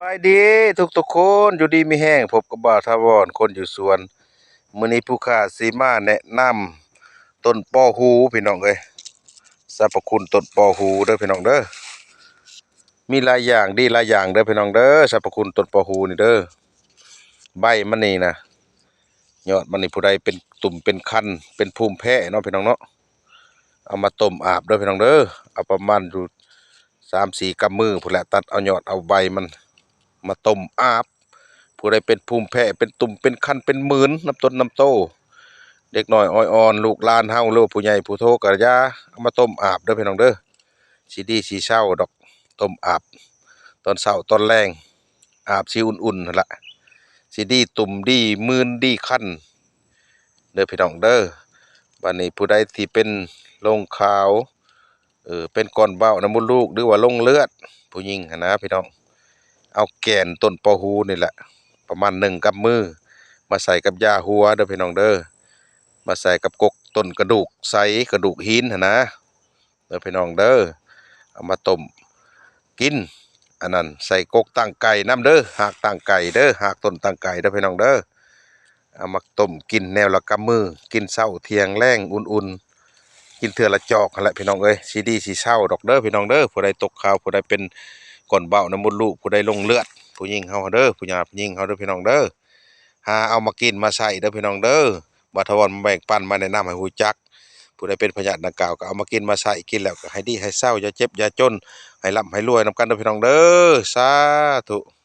ສະບາຍດີທຸກໆຄົນ ຢູ່ດີມີແຮງ ພົບກັບບ່າວຖາວອນ ຄົນຢູ່ສວນ. ມື້ນີ້ຜູ້ຂ້າຊິມາແນະນຳຕົ້ນປໍຫູ ພີ່ນ້ອງເອີຍ, ສັບພະຄຸນຕົ້ນປໍຫູເດີພີ່ນ້ອງເດີ. ມີຫຼາຍຢ່າງດີຫຼາຍຢ່າງເດີພີ່ນ້ອງເດີ, ສັບພະຄຸນຕົ້ນປໍຫູນີ້ເດີ. ໃບມັນນີ້ນະ ຍອດມັນນີ້ ຜູ້ໃດເປັນຕຸ່ມເປັນຄັນ ເປັນພູມແພ້ເນາະພີ່ນ້ອງເນາະ, ເອົາມາຕົ້ມອາບເດີພີ່ນ້ອງເດີ. ເອົາປະມານຢູ່ສາມສີ່ກຳມືພຸ້ນແຫຼະ, ຕັດເອົາຍອດເອົາໃບມັນມາຕົ້ມອາບ. ຜູ້ໃດເປັນພູມແພ້ ເປັນຕຸ່ມເປັນຄັນ ເປັນໝືນ ນຳຕົນນຳໂຕ, ເດັກນ້ອຍອ້ອຍອ່ອນ ລູກຫຼານເຮົາ ຫຼືວ່າຜູ້ໃຫຍ່ຜູ້ໂທກະຢ່າ, ເອົາມາຕົ້ມອາບເດີພີ່ນ້ອງເດີ. ຊິດີຊິເຊົາດອກ, ຕົ້ມອາບຕອນເຊົ້າຕອນແລງ, ອາບຊິອຸ່ນໆຫັ້ນລະ, ຊິດີຕຸ່ມດີໝືນດີຄັນເດີພີ່ນ້ອງເດີ. ບາດນີ້ຜູ້ໃດທີ່ເປັນລົງຂາວ ເອີ ເປັນກ້ອນເບົ້າໃນມົດລູກ ຫຼືວ່າລົງເລືອດ ຜູ້ຍິງຫັ້ນນະພີ່ນ້ອງ, ເອົາແກ່ນຕົ້ນປໍຫູນີ້ແຫຼະ ປະມານໜຶ່ງກຳມື ມາໃສ່ກັບຢາຫົວເດີພີ່ນ້ອງເດີ, ມາໃສ່ກັບກົກຕົ້ນກະດູກໃສ ກະດູກຫີນຫັ້ນນະເດີພີ່ນ້ອງເດີ. ເອົາມາຕົ້ມກິນ ອັນນັ້ນ ໃສ່ກົກຕັງໄກ່ນຳເດີ, ຮາກຕັງໄກ່ເດີ, ຮາກຕົ້ນຕັງໄກ່ເດີພີ່ນ້ອງເດີ. ເອົາມາຕົ້ມກິນແນວລະກຳມື, ກິນເຊົ້າທ່ຽງແລງອຸ່ນໆ, ກິນເທື່ອລະຈອກຫັ້ນແຫຼະພີ່ນ້ອງເອີຍ, ຊິດີຊິເຊົາດອກເດີພີ່ນ້ອງເດີ. ຜູ້ໃດຕົກຂາວ ຜູ້ໃດເປັນກ້ອນເບົ້າໃນມົດລູກ ຜູ້ໃດລົງເລືອດ ຜູ້ຍິງເຮົາເດີ, ຜູ້ຍາຜູ້ຍິງເຮົາເດີພີ່ນ້ອງເດີ, ຫາເອົາມາກິນມາໃຊ້ເດີພີ່ນ້ອງເດີ. ບ່າວຖາວອນມາແບ່ງປັນ ມາແນະນຳໃຫ້ຮູ້ຈັກ. ຜູ້ໃດເປັນພະຍາດດັ່ງກ່າວ ກໍເອົາມາກິນມາໃຊ້, ກິນແລ້ວກໍໃຫ້ດີໃຫ້ເຊົາ, ຢ່າເຈັບຢ່າຈົນ, ໃຫ້ລ່ຳໃຫ້ລວຍນຳກັນເດີພີ່ນ້ອງເດີ. ສາທຸ.